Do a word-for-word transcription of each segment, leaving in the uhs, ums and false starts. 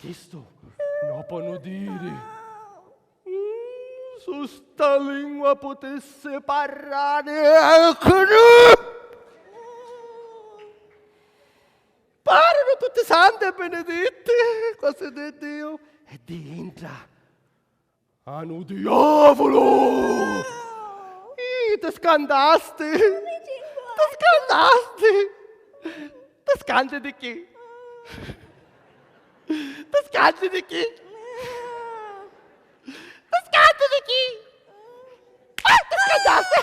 Chistu no ponu diri. Mm, su sta lingua putissi parrari, eccu! Parinu tutti santi e biniditti, quasi di Diu e di intra. A nu diavulu! Ih, ti scantasti! Ti scantasti! Ti scanti di chi? Ti scanti di chi? Ti scanti di chi? Ah, ti scantasti!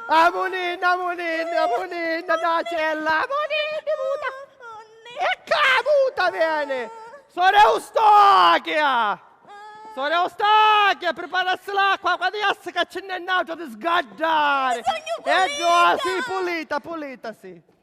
Amuninna, amuninna, amuninna, na cella, amuninna, muta! E ca muta veni! Sora Eustochia! Sora Eustochia, priparassi l'acqua, quannu jassi ca ci nn'è n'àutru di sgaddari! Sugnu pulita! Eh, no, sì, pulita, pulita, sì.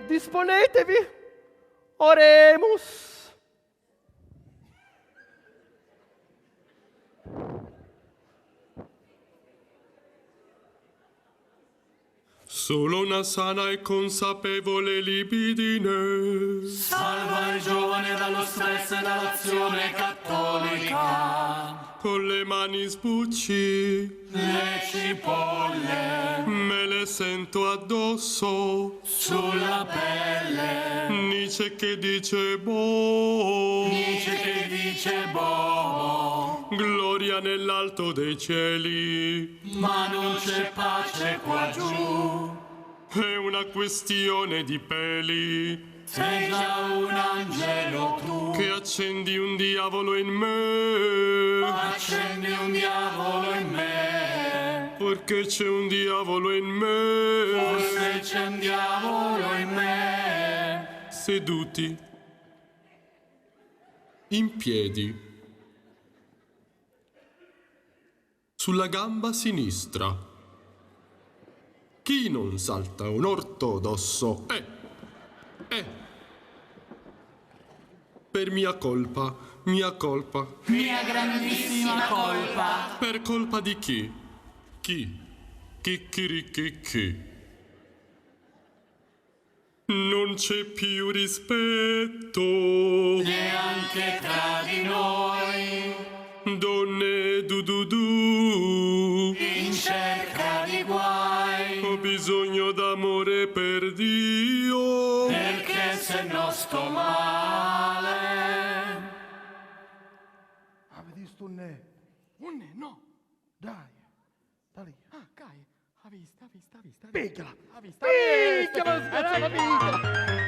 Disponetevi, oremus. Solo una sana e consapevole libidine salva il giovane dallo stress e dall'azione cattolica. Con le mani sbucci le cipolle, me le sento addosso sulla pelle. Nice che dice bo, Nice che dice bo, gloria nell'alto dei cieli. Ma non c'è pace qua giù. È una questione di peli. Sei già un angelo tu. Che accendi un diavolo in me. Accendi un diavolo in me. Perché c'è un diavolo in me. Forse c'è un diavolo in me. Seduti. In piedi. Sulla gamba sinistra. Chi non salta un ortodosso è, è per mia colpa, mia colpa. Mia grandissima colpa. Per colpa di chi? Chi? Chicchirichicchi. Non c'è più rispetto. Neanche tra di noi. Donne du du du. In cerca di guai. Ho bisogno d'amore per Dio. Perché se no sto male. Aviti stu ne? Un ne, no. Dai. Talì. Ah, cai. Ha vista, ha vista, ha vista. Picchia! Ha vista, ha vista. Picchia, ma sgazza, picchia!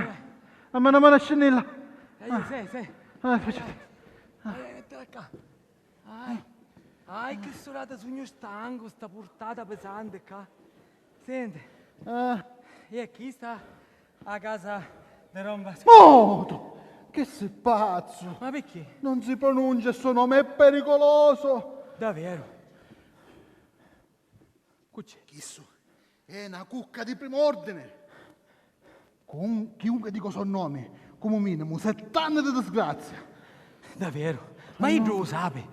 Ah, dammi na manu a scinnilla. Eh, sì, sì. Ah, faciti. Ah, mettila ccà. Ah, ah, chi surata, sugnu stancu, sta purtata pesanti ccà. Senti. Ah. E chi sta a casa di Don Vasco? Motu! Chi si pazzu? Ma picchì? Non si pronuncia sto nome, è pericoloso! Davvero? Cu c'è? Chissu è na cucca di prim'ordine. Cun-, chiunque dico so nomi, comu minimu sett'anni di disgrazia. Davvero? Ma iddu u sapi?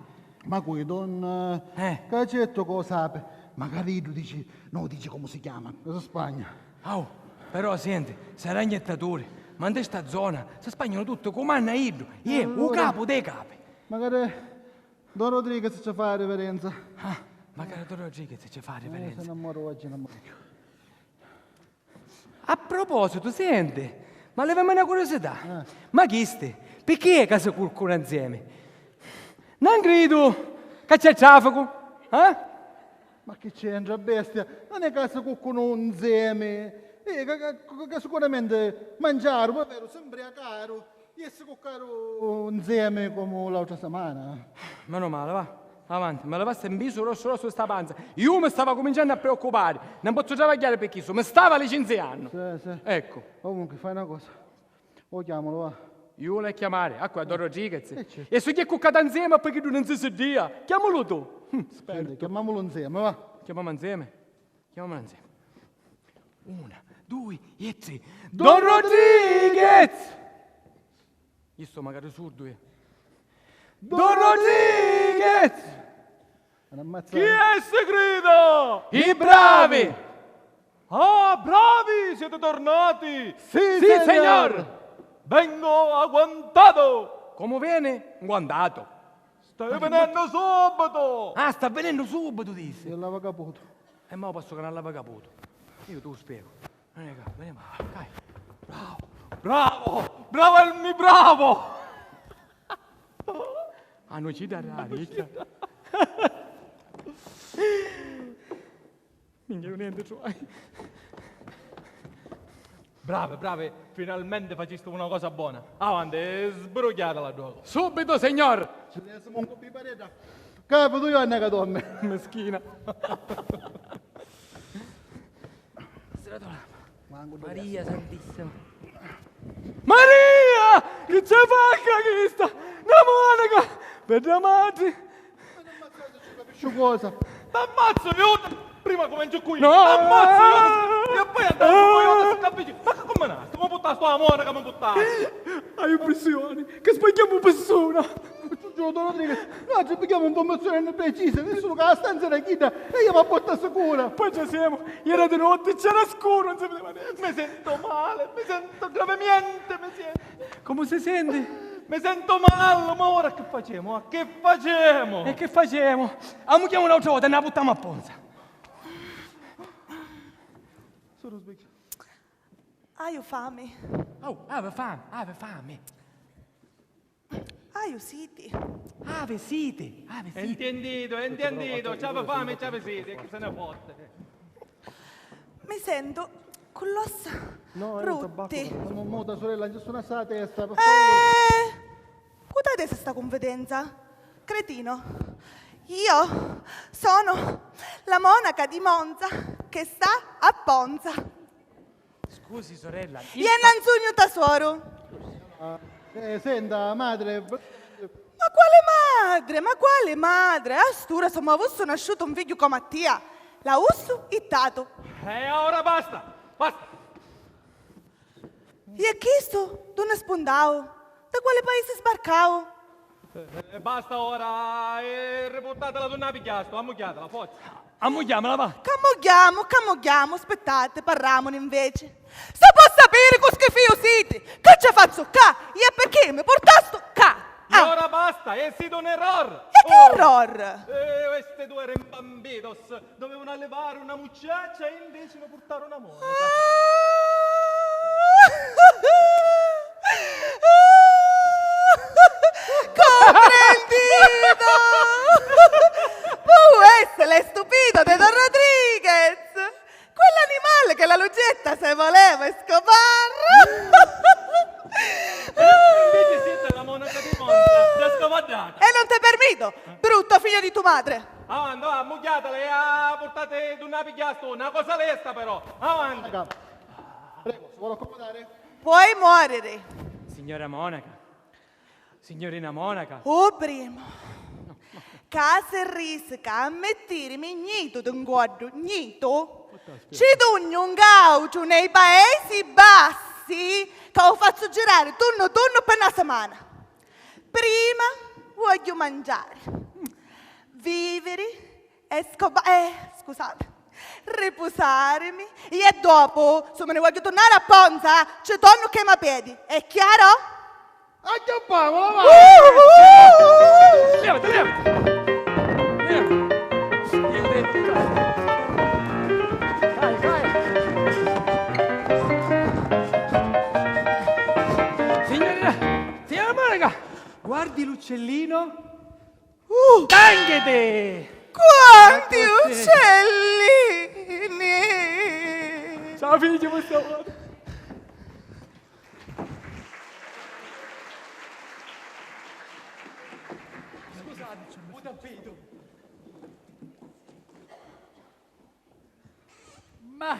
Ma cui, don, eh, Cacettu ca u sapi? Macari iddu dici, no, dici comu si chiama, ca si spagna. Au, però senti, sarà un jettaturi, ma nta sta zona si spagnanu tutti, cumanna iddu, iè, u capu dei capi. Macari Don Rodriguez ci fa a riverenza. Ah, macari Don Rodriguez ci fa a riverenza. Eh, si nnamora oggi, nnamora. A propositu, senti, ma levami na curiosità. Eh. Ma chisti, picchì è ca si curcunu nzemi? Non cridu ca c'è trafficu, eh? Ma chi c'entra, bestia? Non è ca si curcunu nzemi. Eh, ca, ca, ca sicuramente mangiaru, poi veru, si mbriacaru. Iè, si cuccaru nzemi comu l'autra simana. Meno male, va. Avanti, mi livasti un pisu rossu rossu di sta panza. Iu mi stava cuminciannu a preoccupari. Non pozzu travagghiari pi chistu, mi stava licenziannu. Sì, sì. Ecco. Comunque, fai una cosa. O chiamalo, va. Iu l'hai a chiamari? A cui, a Don Rodriguez? Eh, certo. E su chi è cuccata nzemi, poi chiddu non si siddia. Chiamalo tu. Hm, spertu. Senti, chiamamulu nzemi, va. Chiamamu nzemi? Chiamamu nzemi. Una, dui e tri. Don Rodriguez! Iu sto macari surdu, eh. Don Rodriguez! Chi è si grida? I bravi! Ah, bravi, siete tornati! Sì, signor! Vengo agguantato! Comu veni? Nguantato. Stai venendo subito! Ah, sta venennu subito, dissi. E lava caputu. E mo posso ca non lava caputu. Io tu spiego. Non è che, veniamo, dai. Bravo! Bravo! Bravo Elmi, bravo! Ah, non ci dà la ricchia. Minchia, niente, cioè. Brave, brave, finalmente facisti una cosa bona. Avanti, sbrugghiatela dua cosa. Subito, signor! Ci siamo un po' di parete. Capo, tu io a nega dorme. Meschina. Maria Santissima. Maria! Chi ci fa ccà chista? Na monaca! Bedda matri! Sciucosa. T'ammazzu, iu! Prima cumenciu cu iu. No! T'ammazzu, iu! E poi andassi cu iu, si cappici. Ma che combinastu? Comu puttastu la monaca, comu puttastu? Hai impressioni che sbagliamo persona! Giugiu, Don Rodrigo, noi ci pigliamo informazioni precise, nessuno che la stanza era chida e io mi porto sicura. Poi ci siamo, era di notte, c'era scuro, non si vedeva niente. Mi sento male, mi sento gravemente, mi sento. Come si sente? Mi sento male, ma ora che facciamo? Ma che facciamo? E che facciamo? Ammucchiamo un'altra volta e ne la buttiamo a ponza. Sono sveglio. Haiu fami. Oh, ave fami, ave fami. Haiu siti. Ave siti, ave siti. Intendito, intendito. C'ave fami, c'ave siti, e chi se ne fotte? Mi sentu cu l'ossa rutti. No, è un tabacco. Muta, sorella, non ci sono sta testa, per favore. Eh, cu t'ha desu sta cunfidenza? Cretino. Io sono la monaca di Monza che sta a Ponza. Scusi, sorella. Iè, non sugnu ta suoru. Ah, eh, senta, madre. Ma quale madre? Ma quale madre? A st'ura, se m'avussi nasciutu un figghiu comu a tia, l'avussi ittatu. E ora basta, basta. E chistu d'unni spuntau? Da quali paisi sbarcau? Eh, eh, basta ora, e ripurtatela d'unni la pigghiastu, ammugghiatela, forza. Ammugghiamula, va. C'ammugghiamu, c'ammugghiamu, aspittati, parramuni inveci. Si po' sapiri cu schifiu siti? Chi ci fazzu ccà? E pirchì mi purtastu ccà? E ora basta, è stato un error! E che error? Eh, queste due rimbambidos. Dovevano allevare una mucciaccia e invece mi portarono una monaca. Ah! Comprendì! E non te permito, brutto figlio di tu madre! Avanti, va, ammugghiatela e a purtati dunni a pigghiastu, na cosa lesta però, avanti! Monaca. Prego, si vuole accomodare? Puoi morire! Signora monaca, signorina monaca. U primu ca si risica a mettirimi nitu di ncuoddu, nitu, ci dugnu un gauciu nei Paesi Bassi ca u fazzu girari tunnu tunnu pi na simana. Prima vogghiu mangiari, viviri e scoba-, eh, scusate, ripusarimi e dopu, su mi ni vogghiu turnari a Ponza, ci tornu ch'emu a pedi. È chiaro? Acchiappamula, va! Uhuh! Levati, levati! Levati! Vai, vai! Signorina, signora Monica, guardi l'uccellino. Uh! Tanghete! Quanti uccellini! Ciao, figgio, questa volta. Scusate, ho da bevuto. Ma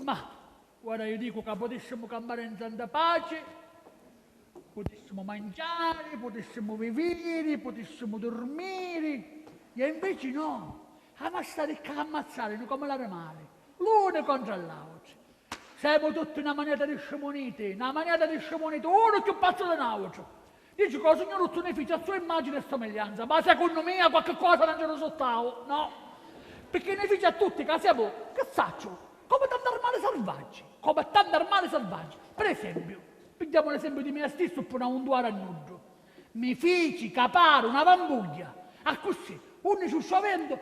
Ma ora io dico ca putissimu campari in santa paci, putissimu mangiari, putissimu viviri, putissimu durmiri, e inveci no, ama stari ccà a ammazzarinu comu l'armali, l'uni contra l'àutri. Semu tutti na maniata di scimuniti, na maniata di scimuniti, unu cchiù pazzu di n'àutru. Dici ca u Signuruzzu ni fici a sua immagini e somiglianza, ma secunnu mia qualchi cosa non ci risultau, no? Picchì ni fici a tutti ca semu, chi sacciu, comu tanti armali salvaggi, comu tanti armali salvaggi. Per esempiu, pigghiamu l'esempiu di mia stissu pi non unduari a nuddu. Mi fici ca paru na vambugghia, accussì, unni ci uscia u ventu,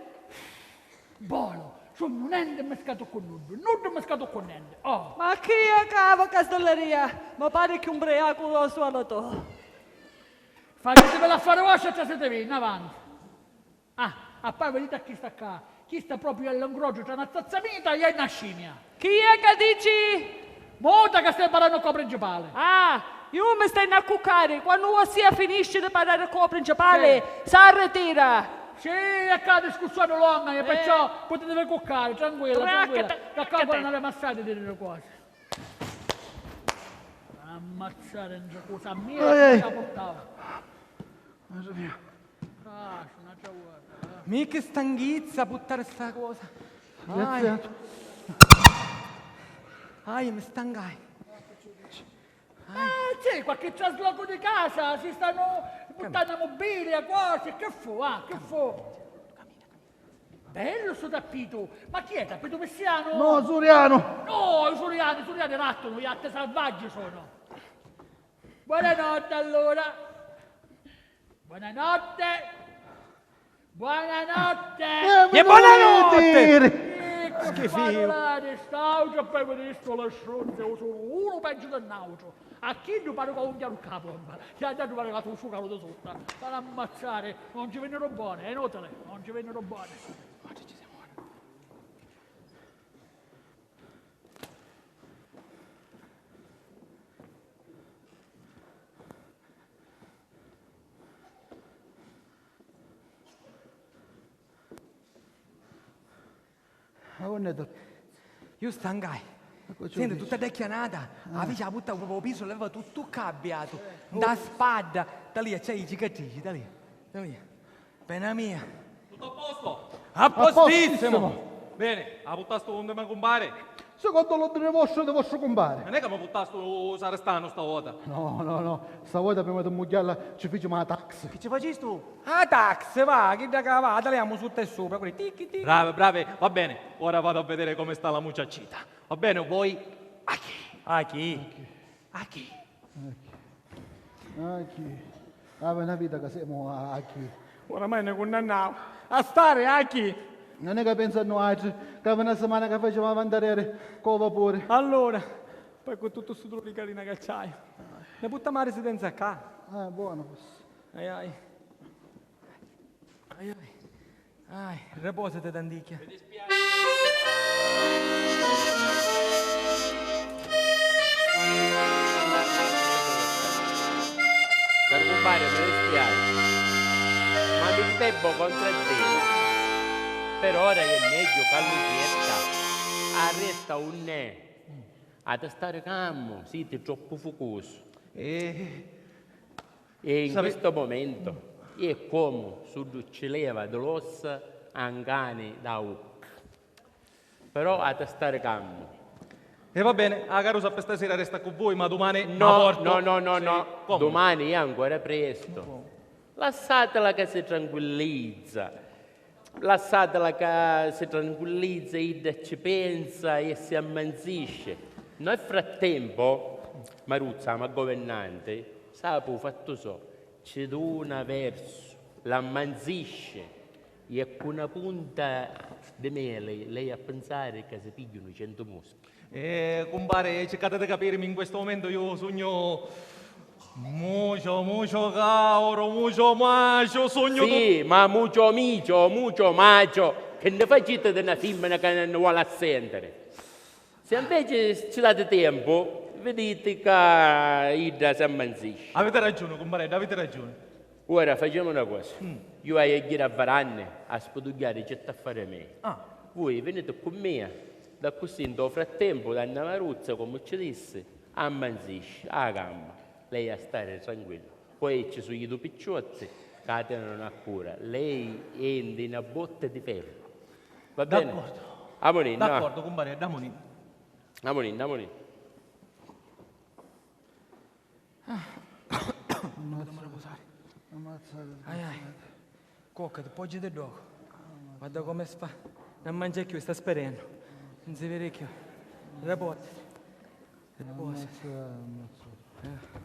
Bolo, sugnu nenti mmiscatu cu nuddu, nuddu mmiscatu cu nenti. Oh! Ma chi è ca ava castelleria? Mi pari cchiù mbriacu di u suolatò. Facitevi l'affari vostri e trasitevi, in avanti. Ah, appoi viditi a chista ccà. Chista propriu è l'incrociu tra na zazzamita e na scimia. Chi è ca dici? Muta ca stai parrannu cu a principali. Ah, iu mi stennu a cuccari. Quannu vossia finisci di parrari cu a principali, sì, s'arritira. Sì, è ca a discussioni longa, e eh, perciò putitivi cuccari, tranquilla, tranquilla. Ca ccà ancora non l'avemu assai di diri cosi. Ammazzari ntra cosa mia e ci la purtava. Madre mia. Ah, un'altra volta, eh. Mi che stanchizza a buttare sta cosa. Grazie. Ai. Ai, mi stancai. Ai. Eh, sì, qualche trasloco di casa, si stanno buttando mobilia, cose, che fu, ah, che fu? Bello sto tappeto, ma chi è, tappeto persiano? No, suriano. No, i suriani, i suriani rattano, i gatti salvaggi sono. Buonanotte allora. Buonanotte. Buonanotte. Eh, e buonanotte. Ecco, schifo. St'auto e poi vedi sto le stronze, sono uno peggio di un altro. A chiddu pare ca un chiaru ccà a pompa, chi ha dato pare ca tu fucaro di sotto. Fa ammazzare, non ci vennero buone, è inutile, non ci vennero buone. Oggi ci siamo. Iu stancai. Senti, tutta dda chianata, a fici a putta propriu u pisu, l'aveva tuttu ccà abbiatu, nta spadda, talìa, c'hai i cicatrici, talìa, talìa. Pena mia. Tutto a posto? A postissimo! Bene, a puttastu unni me cumpari? Secondo l'ordine vostro e di vostro cumpare. Non è che mi puttastu u sarestanu stavota? No, no, no, stavota prima di mugghiarla ci ficimu a tax. Chi ci facistu? A tax, va, chidda ca va, taliamu sutta e supra, quindi ticchi, ticchi. Brave, brave, va bene, ora vado a vedere come sta la muciaccita. Va bene, voi? A chi? A chi? A chi? A chi? Havi na vita ca semu a, a chi? Oramai ni cunnannau a stari a chi? Non è ca pensa a nuatri, ca havi na simana ca facemu a vantareri cu u vapuri. Allura, poi cu tuttu stu duluri di gallina ca c'haiu, ni puttamu a risidenza ccà. Ah, è buono questo. Ai, ai. Ai, ai. Ai, riposati, tanticchia. Mi dispiaci. Caru cumpari, mi dispiaci, ma mi debbo contraddire. Per ora è megghiu ca Lucietta arresta unn'è. Hati stari calmu, siti troppu fucusu. Eh, E in Sape- questo momento è comu suddu ci leva di l'ossa a un cani da ucca. Però hati a stari calmu. E va bene, a carusa per stasera resta cu voi, ma domani No, ma porto. No, no, no, Sì, no. Come? Domani è ancora presto. Come? Lassatela che si tranquillizza. Lassatela ca si tranquillizza, idda ci pensa e si ammanzisce. Nel frattempo, Maruzza, ma governante, sapu u fattu so, ci duna versu, l'ammanzisce e cu na punta di meli lei a pinsari ca si pigghiunu centu muschi. Eh, cumpari, circate di capirimi, in questo momento io sugnu mucio, mucio cauru, mucio maciu, sugnu tu- Sì, ma mucio micio, mucio macio, che ne facite di na fimmina che non vuole assentire? Se invece ci date tempo, vedete che idda si ammanzisce. Avete ragione, cumpari, avete ragione. Ora facemu na cosa. Mm. Io haiu a ghiri a varanni a spudugghiari certi affari mei. Ah. Vui viniti cu mia, d'accussì nto frattempu da nna Maruzza, comu ci dissi, ammanzisci a gamba, lei a stari tranquilla. Poi ci su i du picciotti ca a tenenu a cura, lei è nti na botta di ferru. Va bene? D'accordo. Amuninni, va. D'accordo, cumpari, amuninni. Amuninni, amuninni. Ah. Ammazza. Ammazza. Ai, ai. Coccati, poggiati ddocu. Guarda come si fa. Non mangia più, sta sperendo. Non si vede più. Rapporti. Rapporti. Ammazza, ammazza. Eh.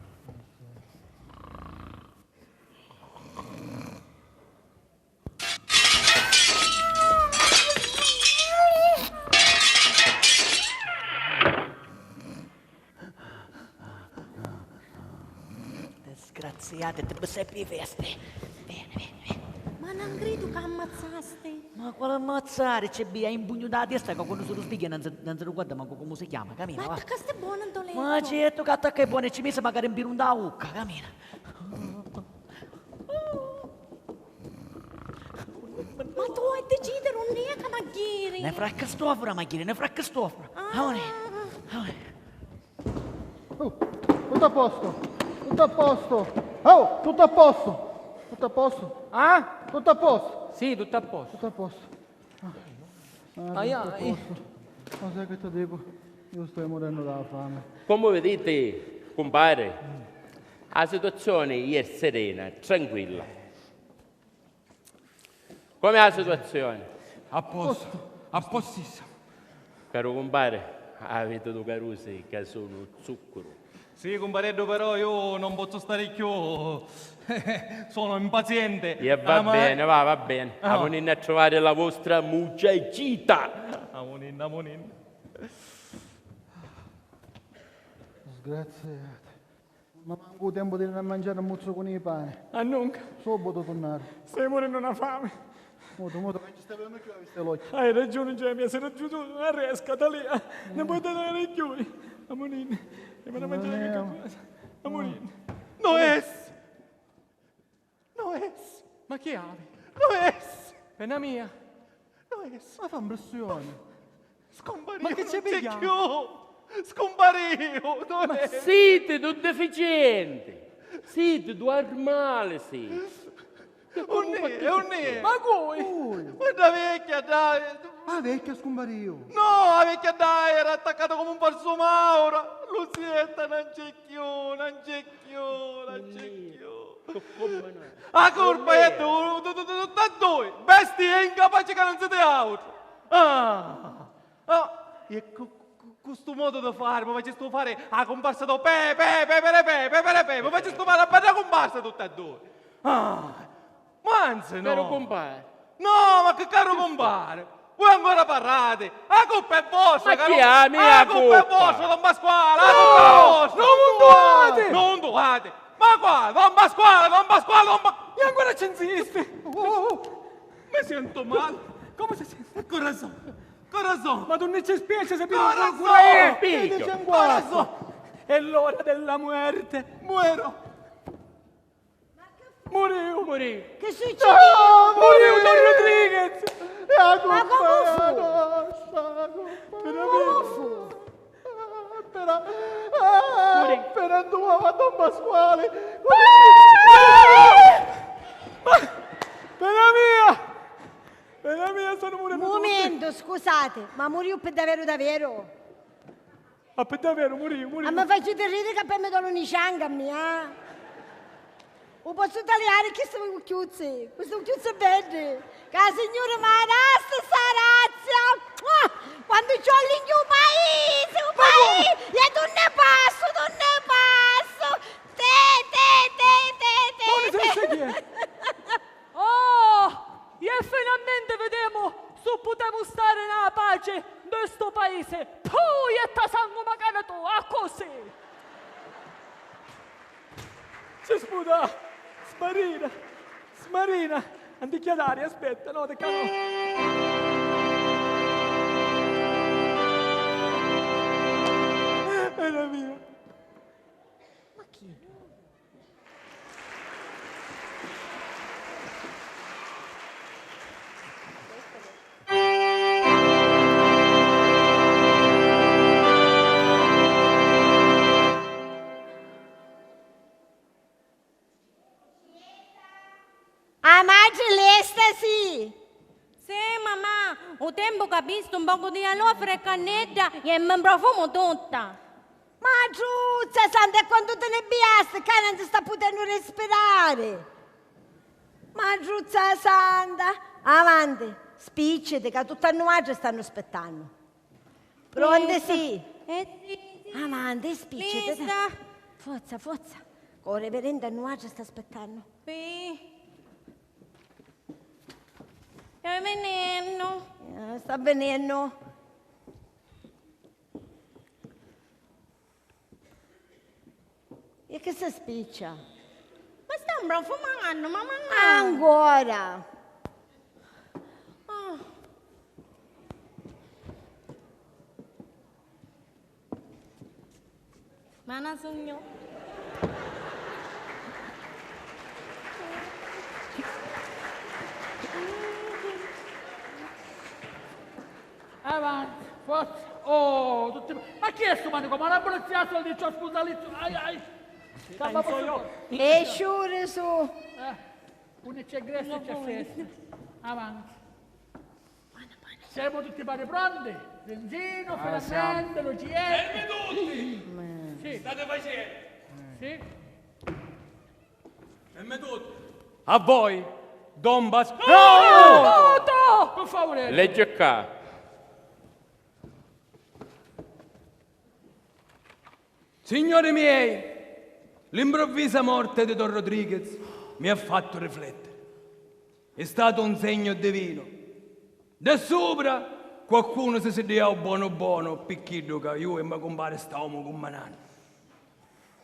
Disgraziati, ti biseppi i festi. Veni, veni, veni. Ma non cridu ca ammazzasti. Ma quali ammazzari? C'è bia impugnuta a testa ca quannu si risviglia non si, non si ricorda manco comu si chiama. Camina, va. Ma attaccasti buono nto lettu. Ma certu ca attacca buono e ci misi magari un piru nta ucca. Camina. Ma tu hai decidere un nia ca m'agghiri. Ne fra Cristofora m'agghiri, ne fra Cristofora. Ah. Aone, aone. Oh, tutto a posto, tutto a posto. Oh, tutto a posto, tutto a posto. Ah? Tutto a posto. Sì, tutto a posto. Tutto a posto. Ah, ai, tutto a posto. Ma sai che ti dico? Io sto morendo dalla fame. Come vedete, compare, la situazione è serena, tranquilla. Com'è la situazione? A posto, a postissimo. Caro compare, avete due carusi che sono zucchero. Sì, cumpareddu, però io non posso stare più. Sono impaziente. E va bene, va, va bene. Ah. Amuninni a trovare la vostra mucecita. Amuninni, amuninni. Disgraziati. Ma mancu u tempu di mangiari un muzzu cu i pani. Annunca. Subito tunnari. Stai murennu na fami. Mutu, mutu, non ci stai venendo più a vista l'occhio. Hai ragione, Gemia, sei ragione. Arresca, Talia. Non puoi tenere più. Amuninni. E me la mangiare qualcosa. Amuninni. No es! No es! Ma chi havi? No es! Pena mia. No es! Ma fa impressione. Scumparìu, ma chi ci piglia? Scumparìu, no es! Ma siti du deficienti! Siti du armali, siti! Unni, unni? Ma cui? Cui? Guarda vecchia, dai! A vecchia scumparìu! No, a vecchia dai, era attaccata come un falso Mauro! Lucietta non c'è più, non c'è più, non c'è più! A curpa è tu, tu, tu, tu, tutti e due! Bestie incapaci che non siete altro! Ah! Ah! E cu, cu, Cu stu modu di fari, mi facistu fari a cumparsa do pe, pe, pe, pere, pe, pe, pere, pe, mi facistu fari a parra cumparsa tutti e dui. Ah, ma anzi, no. Veru, cumpari? No, ma chi caru cumpari? Voi ancora parrati? A cuppa è vostra, ma chi è a mia cuppa? A cuppa è vostra, don Pasquale, a cuppa è vostra! Non tuati! Non tuati! Ma qua, don Pasquale, don Pasquale, don Pa-, e ancora ci insisti! Oh, oh, oh. Mi sento male. Come si sente? Corazon, corazon. Ma tu non ci spiace se... Corazon! Corazon! È l'ora della muerte. Muero. Muriu! Muriu! Che succede? No! Muriu don Rodriguez! E a cuppa è nostra, a cuppa è nostra. Comu fu? Però, ah, però tu, ma don Pasquale! Ah! Ma, pena mia! Pena mia, stannu murennu tutti! Mumentu, scusate, ma muriu pi daveru daveru? Ma pi daveru muriu, muriu. Ma mi faciti riri ca poi mi dolunu i cianchi a mia, ah. U pozzu taliari chisti ucchiuzzi, chisti ucchiuzzi beddi, ca signuri m'ha datu sta grazia. Ah! Quantu ci voli u paisi, u paisi, e tu nni passu, tu nni passu. Te, te, te, te, te, te. Ma chi è? Oh, e finalmenti videmu su putemu stari na paci nta stu paisi. Puh, jetta sangu macari tu, accussì! Si sputa! Smarina! Smarina! Anticchia d'aria, aspetta, no, te caro. È la mia. Ma chi? A matri lesta si! Sì, mamà, u tempu ca pistu un pocu di aloe fresca nidda e mi profumu tutta. Matruzza santa, e quantu ti nni biasti? Ccà non si sta putennu respirari. Matruzza santa, avanti, spicciti ca tutti a nuatri stannu aspittannu. Pronti, sì? Eh, sì, sì. Avanti, spicciti. Forza, forza. Cu u reverendu a nuatri sta aspittannu. Sì. Sta vinennu. Eh, sta vinennu. E chi si spiccia? Ma sta profumannu, mamma mia! Ancora! Ah. Ma na sugnu. Avanti, forza. Oh, tutti... Ma chi è stu manicomu? Ma una polizia soldi ci ho spuntalizzu. Ai, ai. Penso io. E sciuri su. Eh, unni c'è gresso c'è festa. Avanti. Siamo tutti pari pronti? Benzino, filamento, luciere. Fermi tutti! Sì. State facendo? Sì. Fermi tutti. A voi, don Bas... No! No! No! Per favore. Legge qua. Signori miei, l'improvvisa morte di Don Rodriguez mi ha fatto riflettere. È stato un segno divino. Da supra qualcuno si siddiau bonu bonu pi chiddu ca iu e me cumpari staumu cummanannu.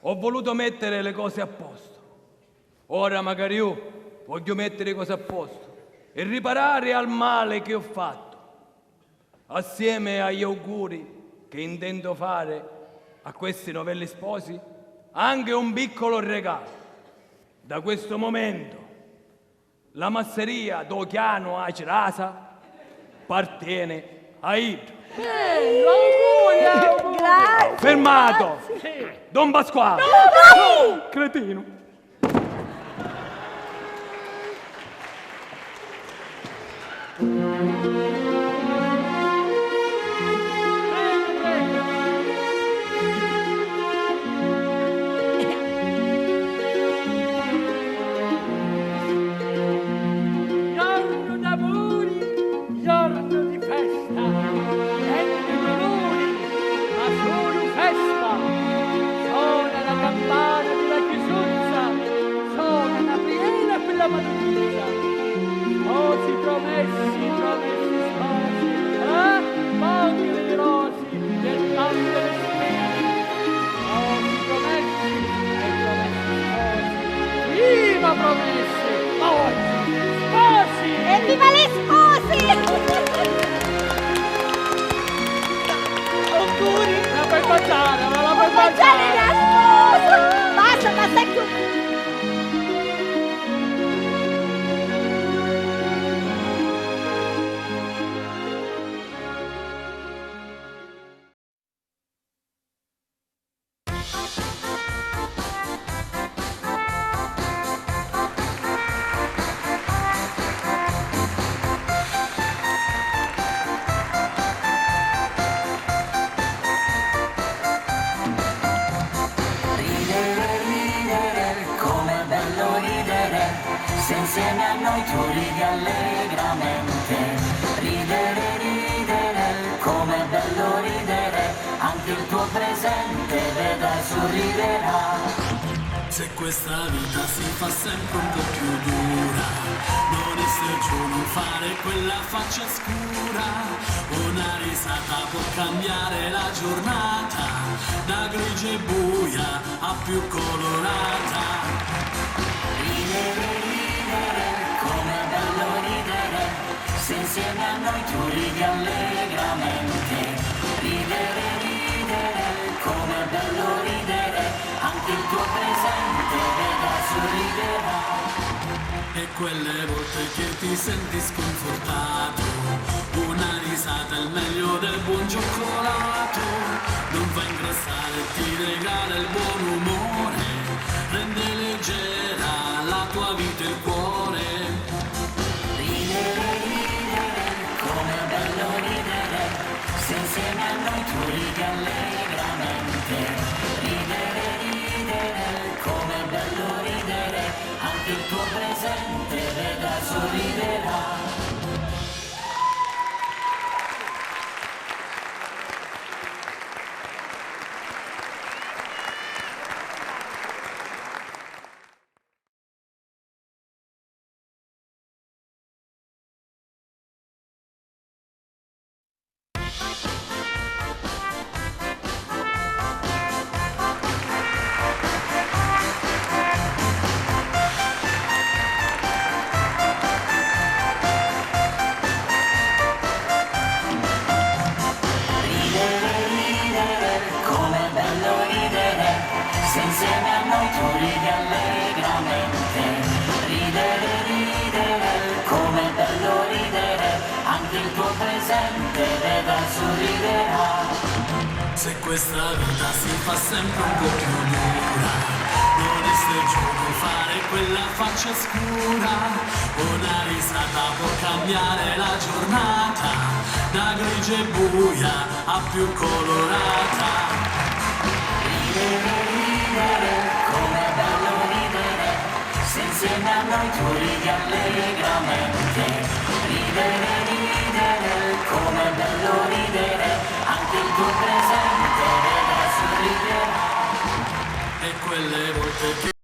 Ho voluto mettere le cose a posto. Ora macari iu vogghiu mettere i cosi a posto e riparare al male che ho fatto. Assieme agli auguri che intendo fare a questi novelli sposi, anche un piccolo regalo. Da questo momento la masseria do chianu a Cirasa appartiene a iddu. Bellu, auguri, auguri. Grazie. Fermato! Sì. Don Pasquale! No! Cretino! Giorno d'amori, giorno di festa, e di dolori, Baciare, ma la puoi baciare! Basta, basta, è giusto. Ridere, ridere, com'è bello ridere, se insieme a noi tu ridi allegramente. Ridere, ridere, com'è bello ridere, anche il tuo presente vedrai sorriderà. Se questa vita si fa sempre un po' più dura, non essere giù, non fare quella faccia scura, una risata può cambiare la giornata, da grigia e buia a più colorata. Ridere, ridere, com'è bello ridere, se insieme a noi tu ridi allegramente. Ridere, ridere, com'è bello ridere, anche il tuo presente vedrà sorriderà. E quelle volte che ti senti sconfortato, una risata è il meglio del buon cioccolato. Non fa ingrassare, ti regala il buon umore, rende leggera la tua vita e il cuore. Ridere, ridere, com'è bello ridere, se insieme a noi tu ridi allegramente. Ridere, ridere, com'è bello ridere, anche il tuo presente vedrà sorriderà. Ridere, ridere, com'è bello ridere, se insieme a noi tu ridi allegramente. Ridere, ridere, com'è bello ridere, anche il tuo presente vedrai sorriderà. Se questa vita si fa sempre un po' più dura, non essere giù, non fare quella faccia scura, una risata può cambiare la giornata, da grigia e buia a più colorata. Ridere, ridere, com'è bello ridere, se insieme a noi tu ridi allegramente. Ridere, ridere, com'è bello ridere, anche il tuo presente vedrà sorriderà. E quelle volte che